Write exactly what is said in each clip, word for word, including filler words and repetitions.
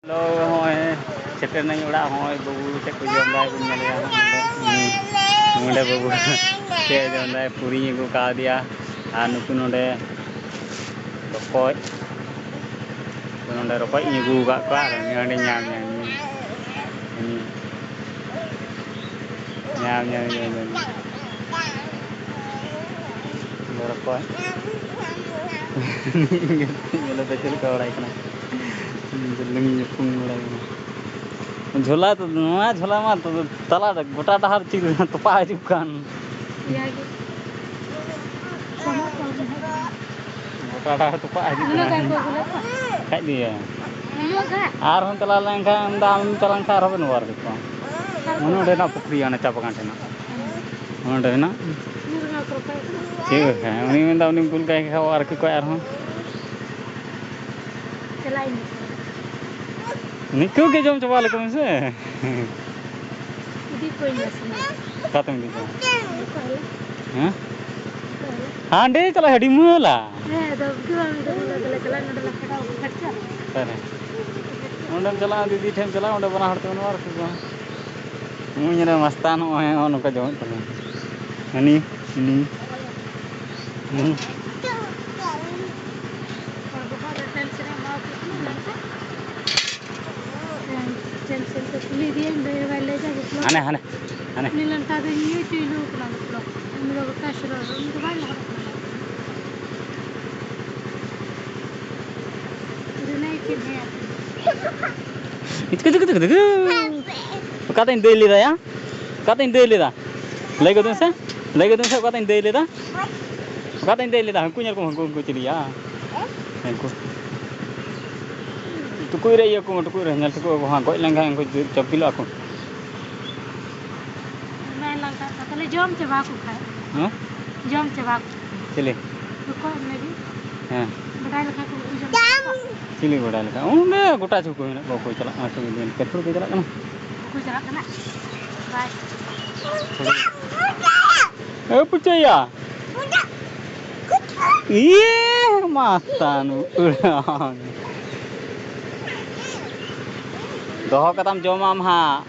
Hello, ᱦᱚᱸᱜᱼᱚᱭ ᱥᱮᱴᱮᱨ ᱱᱟᱹᱧ ᱚᱲᱟᱜ᱾ ᱦᱚᱸᱜᱼᱚᱭ ᱵᱟᱹᱵᱩ ᱪᱮᱫ ᱠᱚ ᱡᱚᱢ ᱫᱟᱭ ᱵᱚᱱ ᱧᱮᱞᱮᱭᱟ ᱦᱟᱸᱜ ᱱᱚᱸᱰᱮ᱾ ᱦᱩᱸ, ᱱᱚᱸᱰᱮ ᱵᱟᱹᱵᱩ ᱪᱮᱫ ᱮ ᱡᱚᱢ ᱫᱟᱭ, ᱯᱩᱨᱤᱧ ᱟᱹᱜᱩ ᱠᱟᱣᱫᱮᱭᱟ᱾ ᱟᱨ ᱱᱩᱠᱩ ᱱᱚᱸᱰᱮ ᱨᱚᱠᱚᱡ, ᱱᱚᱸᱰᱮ ᱨᱚᱠᱚᱡ ᱤᱧ ᱟᱹᱜᱩ ᱟᱠᱟᱫ ᱠᱚᱣᱟ᱾ ᱟᱨ ᱩᱱᱤ ᱦᱚᱸ ᱚᱸᱰᱮ ᱧᱟᱢ, ᱧᱟᱢ, ᱧᱟᱢ᱾ ᱩᱱᱤ ᱧᱟᱢ, ᱧᱟᱢ, ᱧᱟᱢ, ᱧᱟᱢ᱾ ᱨᱚᱠᱚᱡ᱾ ᱧᱮᱞ ᱯᱮ ᱪᱮᱫ ᱞᱮᱠᱟ ᱵᱟᱲᱟᱭ ᱠᱟᱱᱟ᱾ ᱞᱟᱹᱝ ᱧᱩᱛᱩᱢ ᱵᱟᱲᱟᱭ ᱠᱟᱱᱟ᱾ ᱡᱷᱚᱞᱟ ᱫᱚ, ᱱᱚᱣᱟ ᱡᱷᱚᱞᱟ ᱢᱟ ᱛᱟᱞᱟ ᱨᱮ ᱜᱚᱴᱟ ᱰᱟᱦᱟᱨ ᱪᱮᱫ ᱛᱚᱯᱟ ᱦᱤᱡᱩᱜ ᱠᱟᱱ᱾ ᱤᱭᱟᱹ ᱜᱮ᱾ ᱥᱟᱢᱟᱜ ᱠᱚ ᱟᱹᱜᱩ ᱦᱮᱡ ᱮᱱᱟ᱾ ᱜᱚᱴᱟ ᱰᱟᱦᱟᱨ ᱛᱚᱯᱟ ᱦᱤᱡᱩᱜ ᱱᱩᱱᱟᱹᱜ ᱠᱟᱱᱟ᱾ ᱜᱟᱱ ᱠᱚ ᱟᱹᱜᱩ ᱞᱮᱫ ᱠᱚᱣᱟ? ᱠᱷᱟᱡ ᱫᱚ ᱤᱭᱟᱹ᱾ ᱱᱩᱱᱟᱹᱜ ᱜᱟᱱ? ᱟᱨᱦᱚᱸ ᱪᱟᱞᱟᱣ ᱞᱮᱱᱠᱷᱟᱱ, ᱟᱢ ᱪᱟᱞᱟᱣ ᱞᱮᱱᱠᱷᱟᱱ ᱟᱨᱦᱚᱸ ᱵᱮᱱ ᱚᱣᱟᱨ ᱠᱮᱫ ᱠᱚᱣᱟ᱾ ᱚᱱᱮ ᱚᱸᱰᱮᱱᱟᱜ ᱯᱩᱠᱷᱨᱤ, ᱚᱱᱮ ᱪᱟ ᱵᱟᱜᱟᱱ ᱴᱷᱮᱱᱟᱜ᱾ ᱚᱸᱰᱮ ᱦᱮᱱᱟᱜ᱾ ᱪᱮᱫ ᱵᱟᱠᱷᱟᱱ? ᱩᱱᱤ ᱢᱮᱱᱫᱟ ᱩᱱᱤᱢ ᱠᱩᱞ ᱠᱟᱭ ᱠᱷᱟᱱ ᱟᱨ ᱠᱚ ᱟᱨᱦᱚᱸ᱾ ᱪᱟᱞᱟᱜ ᱤᱧ᱾ ᱱᱤᱛᱚᱜ ᱜᱮ ᱡᱚᱢ ᱪᱟᱵᱟ ᱞᱮᱠᱚ ᱢᱮᱥᱮ᱾ ᱤᱫᱤ ᱠᱚᱣᱟᱧ ᱱᱟᱥᱮᱱᱟᱜ᱾ ᱚᱠᱟᱛᱮᱢ ᱤᱫᱤ ᱠᱚᱣᱟ? ᱚᱠᱟ ᱦᱤᱞᱳᱜ? ᱦᱮᱸ? ᱚᱠᱟ ᱦᱤᱞᱳᱜ? ᱦᱟᱸᱰᱮ ᱪᱟᱞᱟᱜ ᱟᱹᱰᱤ ᱢᱟᱹᱞᱟ᱾ ᱦᱮᱸ, ᱟᱫᱚ ᱩᱱᱠᱩ ᱦᱚᱸ ᱢᱤᱫ ᱫᱚᱢ ᱫᱚᱞᱮ ᱪᱟᱞᱟᱜ, ᱱᱚᱰᱮ ᱞᱮ ᱠᱷᱟᱴᱟᱣ ᱠᱷᱟᱨᱪᱟ᱾ ᱚᱠᱟᱨᱮ? ᱚᱸᱰᱮᱢ ᱪᱟᱞᱟᱜᱼᱟ ᱫᱤᱫᱤ ᱴᱷᱮᱱ ᱪᱟᱞᱟᱜᱼᱟ, ᱚᱸᱰᱮ ᱵᱟᱱᱟ ᱦᱚᱲ ᱛᱮᱵᱚᱱ ᱚᱣᱟᱨ ᱠᱚᱣᱟ᱾ ᱩᱱᱤ ᱧᱮᱞᱮ ᱢᱟᱥᱛᱟ ᱱᱚᱜᱼᱚᱭ ᱱᱚᱜᱼᱚ ᱱᱚᱝᱠᱟ ᱡᱚᱢᱮᱫ ᱛᱟᱵᱚᱱᱟ᱾ ᱦᱟᱹᱱᱤ, ᱦᱟᱹᱱᱤ, ᱦᱟᱹᱱᱤ᱾ ᱦᱚᱲ ᱵᱚᱦᱚᱜ ᱨᱮ ᱴᱮᱱᱥᱮᱱ ᱮᱢᱟ ᱠᱚ ᱠᱟᱱᱟ, ᱢᱮᱱᱛᱮ ᱴᱮᱱᱥᱮᱱ ᱛᱮ ᱠᱩᱞᱤ ᱤᱫᱤᱭᱟᱹᱧ, ᱞᱟᱹᱭ ᱦᱚᱸ ᱵᱟᱭ ᱞᱟᱹᱭ ᱮᱫᱟ, ᱵᱤᱯᱞᱚᱵ᱾ ᱦᱟᱱᱮ, ᱦᱟᱱᱮ, ᱦᱟᱱᱮ᱾ ᱩᱱᱤ ᱞᱟᱱᱴᱟ ᱫᱚ ᱧᱩᱭ ᱪᱚᱭ ᱞᱩ ᱠᱟᱱᱟ, ᱵᱤᱯᱞᱚᱵ᱾ ᱩᱱᱤ ᱫᱚ ᱜᱚᱴᱟ ᱥᱚᱨᱚᱨ, ᱩᱱᱤ ᱫᱚ ᱵᱟᱭ ᱞᱚᱦᱚᱫ ᱠᱟᱱᱟ᱾ ᱨᱤᱱᱟᱹᱭ ᱪᱮᱫ ᱦᱮᱸ? ᱤᱪᱠᱩ ᱪᱩᱠᱩ ᱪᱩᱠᱩ ᱪᱩᱠᱩ᱾ ᱚᱠᱟᱛᱮᱧ ᱫᱟᱹᱭ ᱞᱮᱫᱟ ᱭᱟ? ᱚᱠᱟᱛᱮᱧ ᱫᱟᱹᱭ ᱞᱮᱫᱟ? ᱞᱟᱹᱭ ᱜᱚᱫᱚᱜ ᱢᱮᱥᱮ᱾ ᱞᱟᱹᱭ ᱜᱚᱫᱚᱜ ᱢᱮᱥᱮ, ᱚᱠᱟᱛᱮᱧ ᱫᱟᱹᱭ ᱞᱮᱫᱟ? ᱚᱠᱟᱛᱮᱧ ᱫᱟᱹᱭ ᱞᱮᱫᱟ? ᱦᱟᱹᱱᱠᱩ ᱧᱮᱞ ᱠᱚᱢ, ᱦᱟᱹᱱᱠᱩ, ᱦᱟᱹᱱᱠᱩ ᱪᱤᱞᱤᱭᱟ? ᱦᱟᱹᱱᱠᱩ᱾ ᱴᱩᱠᱩᱡ ᱨᱮ ᱤᱭᱟᱹ ᱠᱚ, ᱴᱩᱠᱩᱡ ᱨᱮ ᱧᱮᱞ ᱴᱷᱤᱠᱚᱜ ᱟᱠᱚ ᱦᱟᱸᱜ, ᱜᱚᱡ ᱞᱮᱱᱠᱷᱟᱱ ᱩᱱᱠᱩ ᱪᱟᱯᱤᱞᱚᱜ ᱟᱠᱚ᱾ ᱢᱮᱱ ᱞᱟᱝ ᱠᱟᱜ ᱠᱚᱣᱟ, ᱛᱟᱦᱞᱮ ᱡᱚᱢ ᱪᱟᱵᱟ ᱠᱚ ᱠᱷᱟᱡ᱾ ᱦᱮᱸ? ᱡᱚᱢ ᱪᱟᱵᱟ ᱠᱚ᱾ ᱪᱤᱞᱤ? ᱨᱚᱠᱚᱡ ᱞᱟᱹᱜᱤᱫ᱾ ᱦᱮᱸ᱾ ᱵᱟᱰᱟᱭ ᱞᱮᱠᱷᱟᱱ ᱠᱚ ᱩᱱᱠᱩ ᱡᱚᱢ ᱪᱟᱵᱟ ᱠᱚᱣᱟ᱾ ᱪᱤᱞᱤ ᱵᱟᱰᱟᱭ ᱞᱮᱠᱷᱟᱱ? ᱚᱸᱰᱮ ᱜᱚᱴᱟ ᱪᱷᱩ ᱠᱚ ᱢᱮᱱᱟᱜ ᱠᱚᱣᱟ, ᱚᱠᱚᱭ ᱪᱟᱞᱟᱜ ᱠᱟᱱᱟ, ᱥᱮ ᱢᱤᱫ ᱫᱤᱱ ᱯᱮᱴᱨᱳᱞ ᱠᱚ ᱪᱟᱞᱟᱜ ᱠᱟᱱᱟ? ᱵᱟᱠᱚ ᱪᱟᱞᱟᱜ ᱠᱟᱱᱟ᱾ ᱵᱟᱭ᱾ ᱮ ᱯᱩᱪᱟᱹᱭᱟ᱾ ᱤᱭᱮ ᱢᱟᱥᱛᱟᱱ ᱩᱲᱟᱱ᱾ ᱫᱚᱦᱚ ᱠᱟᱛᱟᱢ, ᱡᱚᱢᱟᱢ ᱦᱟᱸᱜ᱾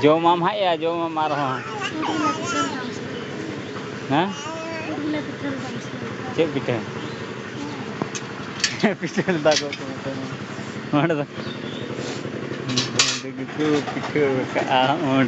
ᱡᱚᱢᱟᱢ ᱦᱟᱸᱜ ᱭᱟ, ᱡᱚᱢᱟᱢ ᱟᱨᱦᱚᱸ᱾ ᱦᱮᱸ? ᱪᱮᱫ ᱯᱤᱴᱷᱟᱹ? ᱯᱤᱴᱷᱟᱹ ᱞᱮᱫᱟ ᱠᱚ ᱢᱮᱛᱟᱢᱟ᱾ ᱚᱸᱰᱮ ᱫᱚ, ᱚᱸᱰᱮ ᱜᱮᱠᱚ ᱯᱤᱴᱷᱟᱹ ᱠᱟᱜᱼᱟ, ᱚᱸᱰᱮ᱾